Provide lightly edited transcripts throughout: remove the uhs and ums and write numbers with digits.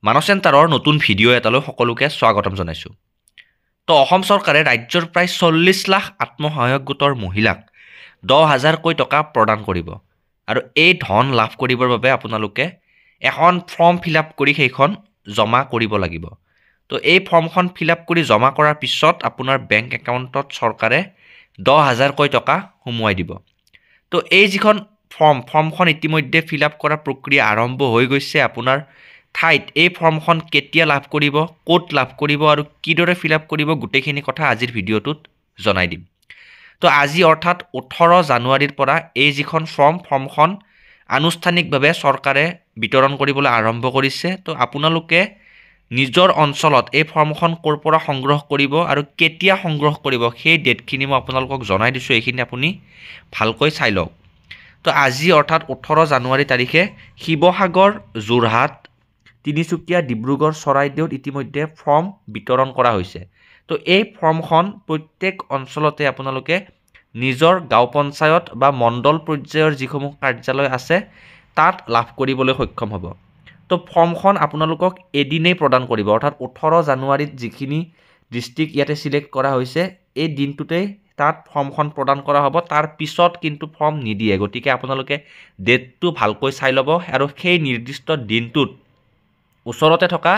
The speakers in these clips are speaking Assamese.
মানস চেণ্টাৰৰ নতুন ভিডিঅ' এটালৈ সকলোকে স্বাগতম জনাইছোঁ। তো অসম চৰকাৰে ৰাজ্যৰ প্ৰায় 40 লাখ আত্মসহায়ক গোটৰ মহিলাক 10,000কৈ টকা প্ৰদান কৰিব আৰু এই ধন লাভ কৰিবৰ বাবে আপোনালোকে এখন ফৰ্ম ফিল আপ কৰি সেইখন জমা কৰিব লাগিব। তো এই ফৰ্মখন ফিল আপ কৰি জমা কৰাৰ পিছত আপোনাৰ বেংক একাউণ্টত চৰকাৰে 10,000কৈ টকা সুমুৱাই দিব। তো এই যিখন ফৰ্মখন ইতিমধ্যে ফিল আপ কৰা প্ৰক্ৰিয়া আৰম্ভ হৈ গৈছে। আপোনাৰ ঠাইত এই ফৰ্মখন কেতিয়া লাভ কৰিব, ক'ত লাভ কৰিব আৰু কিদৰে ফিল আপ কৰিব গোটেইখিনি কথা আজিৰ ভিডিঅ'টোত জনাই দিম। তো আজি অৰ্থাৎ 18 জানুৱাৰীৰ পৰা এই যিখন ফৰ্মখন আনুষ্ঠানিকভাৱে চৰকাৰে বিতৰণ কৰিবলৈ আৰম্ভ কৰিছে। তো আপোনালোকে নিজৰ অঞ্চলত এই ফৰ্মখন ক'ৰ পৰা সংগ্ৰহ কৰিব আৰু কেতিয়া সংগ্ৰহ কৰিব সেই ডেটখিনি মই আপোনালোকক জনাই দিছোঁ, এইখিনি আপুনি ভালকৈ চাই লওক। তো আজি অৰ্থাৎ 18 জানুৱাৰী তাৰিখে শিৱসাগৰ, যোৰহাট, তিনিচুকীয়া, ডিব্ৰুগড়, চৰাইদেউত ইতিমধ্যে ফৰ্ম বিতৰণ কৰা হৈছে। তো এই ফৰ্মখন প্ৰত্যেক অঞ্চলতে আপোনালোকে নিজৰ গাঁও পঞ্চায়ত বা মণ্ডল পৰ্যায়ৰ যিসমূহ কাৰ্যালয় আছে তাত লাভ কৰিবলৈ সক্ষম হ'ব। তো ফৰ্মখন আপোনালোকক এদিনেই প্ৰদান কৰিব, অৰ্থাৎ 18 জানুৱাৰীত যিখিনি ডিষ্ট্ৰিক্ট ইয়াতে চিলেক্ট কৰা হৈছে এই দিনটোতেই তাত ফৰ্মখন প্ৰদান কৰা হ'ব। তাৰ পিছত কিন্তু ফৰ্ম নিদিয়ে, গতিকে আপোনালোকে ডেটটো ভালকৈ চাই ল'ব আৰু সেই নিৰ্দিষ্ট দিনটোত ওচৰতে থকা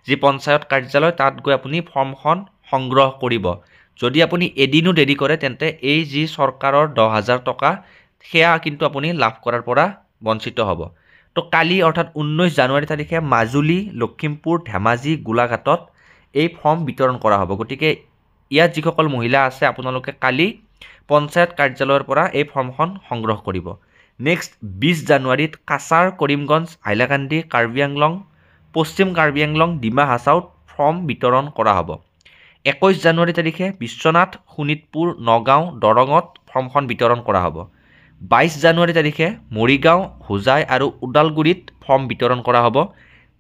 যি পঞ্চায়ত কাৰ্যালয় তাত গৈ আপুনি ফৰ্মখন সংগ্ৰহ কৰিব। যদি আপুনি এদিনো দেৰি কৰে তেন্তে এই যি চৰকাৰৰ 10,000 টকা সেয়া কিন্তু আপুনি লাভ কৰাৰ পৰা বঞ্চিত হ'ব। তো কালি অৰ্থাৎ 19 জানুৱাৰী তাৰিখে মাজুলী, লখিমপুৰ, ধেমাজি, গোলাঘাটত এই ফৰ্ম বিতৰণ কৰা হ'ব। গতিকে ইয়াত যিসকল মহিলা আছে আপোনালোকে কালি পঞ্চায়ত কাৰ্যালয়ৰ পৰা এই ফৰ্মখন সংগ্ৰহ কৰিব। নেক্সট 20 জানুৱাৰীত কাছাৰ, কৰিমগঞ্জ, হাইলাকান্দি, কাৰ্বি আংলং, পশ্চিম কাৰ্বি আংলং, ডিমা হাছাওত ফৰ্ম বিতৰণ কৰা হ'ব। 21 জানুৱাৰী তাৰিখে বিশ্বনাথ, শোণিতপুৰ, নগাঁও, দৰঙত ফৰ্মখন বিতৰণ কৰা হ'ব। 22 জানুৱাৰী তাৰিখে মৰিগাঁও, হোজাই আৰু ওদালগুৰিত ফৰ্ম বিতৰণ কৰা হ'ব।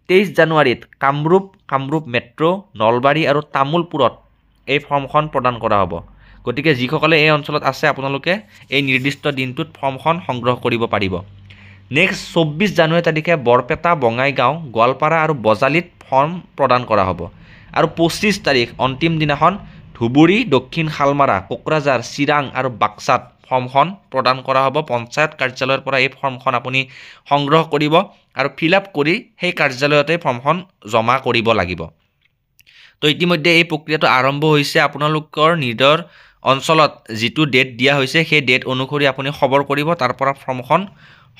23 জানুৱাৰীত কামৰূপ, কামৰূপ মেট্ৰ', নলবাৰী আৰু তামোলপুৰত এই ফৰ্মখন প্ৰদান কৰা হ'ব। গতিকে যিসকলে এই অঞ্চলত আছে আপোনালোকে এই নিৰ্দিষ্ট দিনটোত ফৰ্মখন সংগ্ৰহ কৰিব পাৰিব। নেক্সট 24 জানুৱাৰী তাৰিখে বৰপেটা, বঙাইগাঁও, গোৱালপাৰা আৰু বজালীত ফৰ্ম প্ৰদান কৰা হ'ব। আৰু 25 তাৰিখ অন্তিম দিনাখন ধুবুৰী, দক্ষিণ শালমাৰা, কোকৰাঝাৰ, চিৰাং আৰু বাক্সাত ফৰ্মখন প্ৰদান কৰা হ'ব। পঞ্চায়ত কাৰ্যালয়ৰ পৰা এই ফৰ্মখন আপুনি সংগ্ৰহ কৰিব আৰু ফিল আপ কৰি সেই কাৰ্যালয়তে ফৰ্মখন জমা কৰিব লাগিব। তো ইতিমধ্যে এই প্ৰক্ৰিয়াটো আৰম্ভ হৈছে। আপোনালোকৰ নিজৰ অঞ্চলত যিটো ডেট দিয়া হৈছে সেই ডেট অনুসৰি আপুনি খবৰ কৰিব, তাৰ পৰা ফৰ্মখন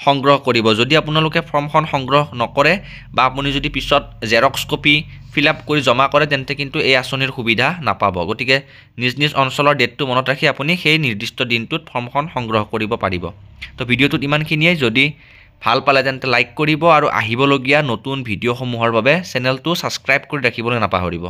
সংগ্ৰহ কৰিব। যদি আপোনালোকে ফৰ্মখন সংগ্ৰহ নকৰে বা আপুনি যদি পিছত জেৰক্স কপি ফিল আপ কৰি জমা কৰে তেন্তে কিন্তু এই আঁচনিৰ সুবিধা নাপাব। গতিকে নিজ নিজ অঞ্চলৰ ডেটটো মনত ৰাখি আপুনি সেই নিৰ্দিষ্ট দিনটোত ফৰ্মখন সংগ্ৰহ কৰিব পাৰিব। তো ভিডিঅ'টোত ইমানখিনিয়ে। যদি ভাল পালে তেন্তে লাইক কৰিব আৰু আহিবলগীয়া নতুন ভিডিঅ'সমূহৰ বাবে চেনেলটো ছাবস্ক্ৰাইব কৰি ৰাখিবলৈ নাপাহৰিব।